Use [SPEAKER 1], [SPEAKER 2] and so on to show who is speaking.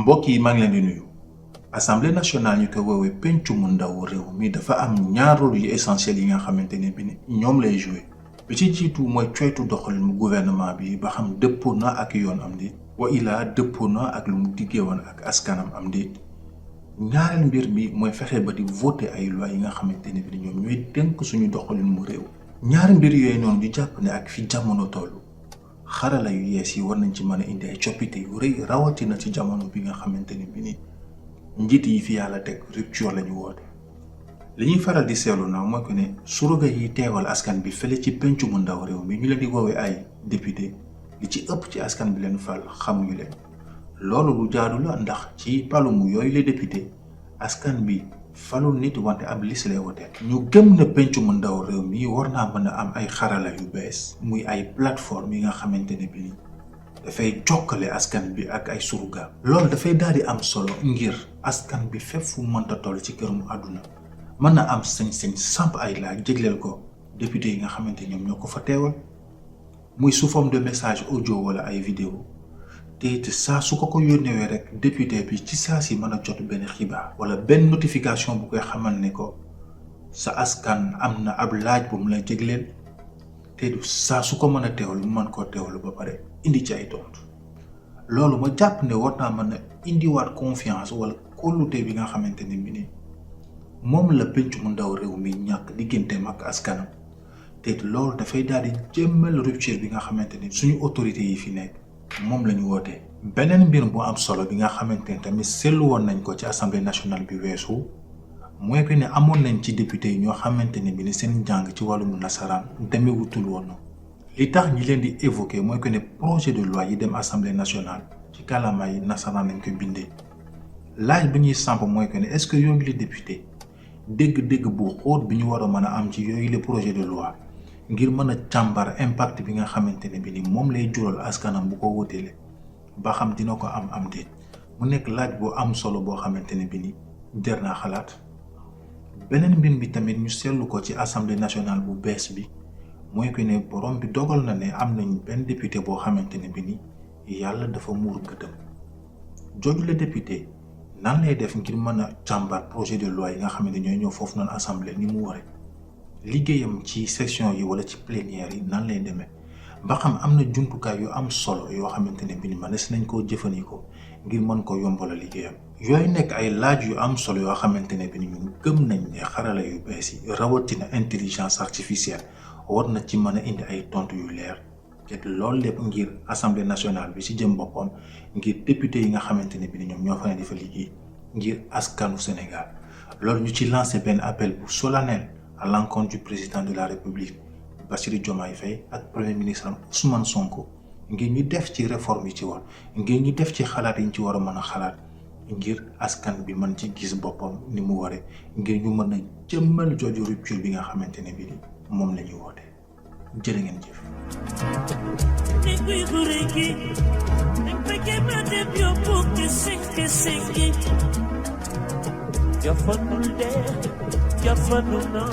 [SPEAKER 1] mbokk yi maa ngi leen di nuyu. Assemblée nationale ñu koy woowee pencu mu ndaw réew mi dafa am ñaar rôle yu essentiel yi nga xamante ne bi ni ñoom lay joué. bi ci jiitu mooy coytu doxalin mu gouvernement bi ba xam dëppoo na ak yoon am déet wa ilaa dëppoo na ak lu mu diggee woon ak askanam am déet. ñaareel mbir mi mooy fexe ba di voter ay loi yi nga xamante ne bi ñoom ñooy tënk suñu doxalin mu réew. ñaari mbir yooyu noonu di jàpp ne ak fi jamono toll xarala yu yees yi war nañ ci mën a indi ay coppite yu rëy rawatina ci jamono bi nga xamante ne bi ni njiit yi fi yàlla teg rupture la ñu woote. li ñuy faral di seetlu nag mooy que ne surga yi teewal askan bi fële ci pencu mu ndaw réew mi ñu leen di woowee ay député li ci ëpp ci askan bi leen fal xamuñu leen. loolu lu jaadu la ndax ci palumu yooyu les député askan bi falul nit wante ab liste lay wote. ñu gëm na pencu mu ndaw réew mi war naa mën a am ay xarala yu bees muy ay plateforme yi nga xamante ne bi dafay jokkale askan bi ak ay surga. loolu dafay daal di am solo ngir askan bi fépp fu mënta toll ci kërum àdduna mën na am sañ-sañ samp ay laaj jégleel ko député yi nga xamante ñoom ñoo ko fa teewal muy sous forme de message audio wala ay vidéo te it saa su ko yónnewee rek député bi ci saa si mën a jot benn xibaar wala benn notification bu koy xamal ne ko sa askan am na ab laaj bu mu la jégleel te du saa su ko mën a teewlu mën koo teewlu ba pare indi ci ay tontu. loolu ma jàpp ne war naa mën a indiwaat confiance wala kóolute bi nga xamante ne bi ni moom la pencu mu ndaw réew mi ñàkk digganteem ak askanam te loolu dafay daal di jëmmal rupture bi nga xamante ni suñu autorité yi fi nekk moom la ñu wootee. beneen mbir bu am solo bi nga xamante ne tamit seetlu woon nañ ko ci assemblée nationale bi weesu mooy que ne amoon nañ ci député yi ñoo xamante ne bi ni seen njàng ci wàllum nasaraan demewutul woon. li tax ñi leen di évoquer mooy que ne projet de loi yi dem assemblée nationale ci kàllaama yi nasaraan lañ koy bindee. laaj bi ñuy samp mooy que ne est-ce que yooyu les député dégg-dégg bu xóot bi ñu war a mën a am ci yooyu les projet de loi ngir mën a càmbar impact bi nga xamante ne bi ni moom lay jural askanam bu ko wóoteele ba xam dina ko am déet mu nekk laaj bu am solo boo xamante ne bi ni jar naa xalaat. beneen mbir bi tamit ñu seetlu ko ci assemblée nationale bu bees bi mooy que ne borom bi dogal na ne am nañ benn député boo xamante ne bi ni yàlla dafa muur gëtëm. jooju la député nan lay def ngir mën a càmbar projet de loi yi nga xam ne ñooy ñëw foofu noonu assemblée ni mu waree liggéeyam ci session yi wala ci plénière yi nan lay demee ba xam am na jumtukaay yu am solo yoo xamante ne bi ni mënees nañ koo jëfandikoo ngir mën ko yombala liggéeyam. yooyu nekk ay laaj yu am solo yoo xamante ne bi ni ñun gëm nañ ne xarala yu bees yi rawatina intelligence artificielle war na ci mën a indi ay tontu yu leer. te loolu lépp ngir assemblée nationale bi ci jëm boppam ngir député yi nga xamante ne bi ñoom ñoo fa ne di fa liggéey ngir askanu Sénégal. loolu ñu ci lancé benn appel bu solennel à l'encontre du président de la République Bassirou Diomaye Faye ak premier ministre Ousmane Sonko ngir ñu def ci réforme yi ci war ngir ñu def ci xalaat yi ñu ci war a mën a xalaat ngir askan bi mën ci gis boppam ni mu waree ngir ñu mën a jëmmal jooju rupture bi nga xamante ne bi moom la ñuy woote. jërë ngeen jëf.
[SPEAKER 2] Jafanul de, jafanul na.